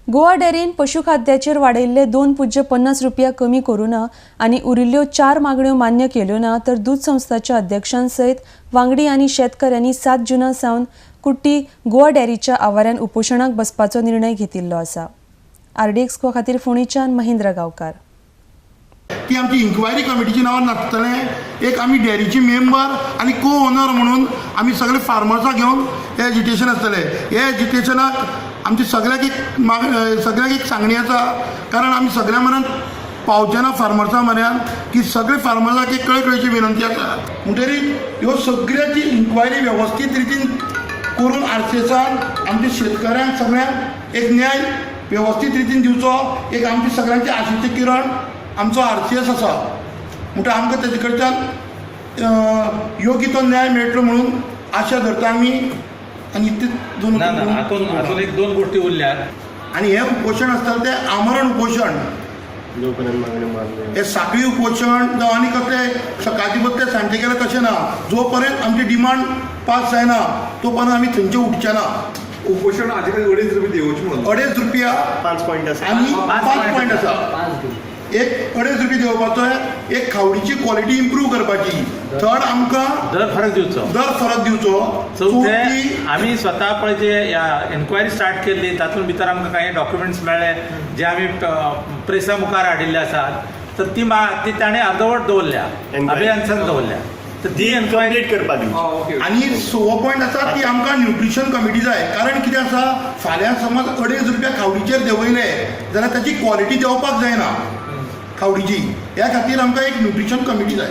गोवा डेअरीन पशुखाद्याचेर वाडयल्ले 2.50 रुपया कमी करूं ना आनी उरिल्ल्यो चार मागण्यो मान्य केल्यो ना तर दूद संस्थाच्या अध्यक्षां सयत वांगडी आनी शेतकऱ्यांनी 7 जुना सावन कुट्टी गोवा डेअरीच्या आवारान उपोशणाक बसपाचो निर्णय घेतिल्लो आसा. आरडीएक्स गोवा खातीर फोंडेंच्यान महेंद्र गांवकार. ती आमची इन्क्वायरी कमिटीची नांवान नासतलें. एक आमी डेअरीची मेंबर आनी को ओनर म्हणून आमी सगळे फार्मर्साक घेवन हे एजिटेशन आसतलें. हे एजिटेशनाक आमची सगळ्याक एक माग, सगळ्याक एक सांगणी आसा, कारण आमी सगळ्या म्हऱ्यान पावचे ना फार्मर्सां म्हऱ्यान, की सगळे फार्मर्साक एक कळकळीची विनंती आसा. म्हणटरी ह्यो सगळ्याची इन्क्वायरी वेवस्थीत रितीन करून आरसीएसान आमच्या शेतकऱ्यांक सगळ्यांक एक न्याय वेवस्थीत रितीन दिवचो. एक आमची सगळ्यांची आशेचें किरण आमचो आरसीएस आसा, म्हणटा आमकां तेजे कडच्यान योग्य तो न्याय मेळटलो म्हणून आशा धरता आमी. आनी ते दोन ना ना, हातून अजून एक दोन गोष्टी उरल्यात. आनी हें उपोशण आसतलें तें आमरण उपोशण. जोपर्यंत मागणी मान्य हे साखळी उपोशण जावं आनी कसले सकाळचे बसले, सांजे केलें, तशें ना. जो पर्यंत आमची डिमांड पास जायना, तो पर्यंत आमी थंयचे उठचे ना. उपोशण हाजे खातीर 2.5 रुपया देवचे म्हणून. 2.5 रुपया. पांच पॉयंट आसा. आनी पांच पॉयंट आसा. एक 2.5 रुपया देवपाचो, एक खावडीची क्वॉलिटी इम्प्रूव करपाची, थर्ड आमकां दर फरक दिवचो. दर फरक दिवचो. चवथे चवथी आमी स्वता पळय जे एन्क्वायरी स्टार्ट केल्ली, तातूंत भितर आमकां कांय डॉक्युमेंट्स मेळ्ळे जे आमी प्रेसा मुखार हाडिल्ले आसात, तर ती ती ताणें अर्दवट दवरल्या. Enquiry. अभियन्सान दवरल्या, तर ती एन्क्वायरी कंप्लीट करपा दिवची. ओके. आनी सवो पॉयंट आसा ती आमकां न्युट्रिशन कमिटी जाय, कारण कितें आसा, फाल्यां समज 2.5 रुपया खावडीचेर देंवयले जाल्यार ताची क्वॉलिटी देंवपाक जायना खावडीची. ह्या खातीर आमकां एक न्युट्रिशन कमिटी जाय.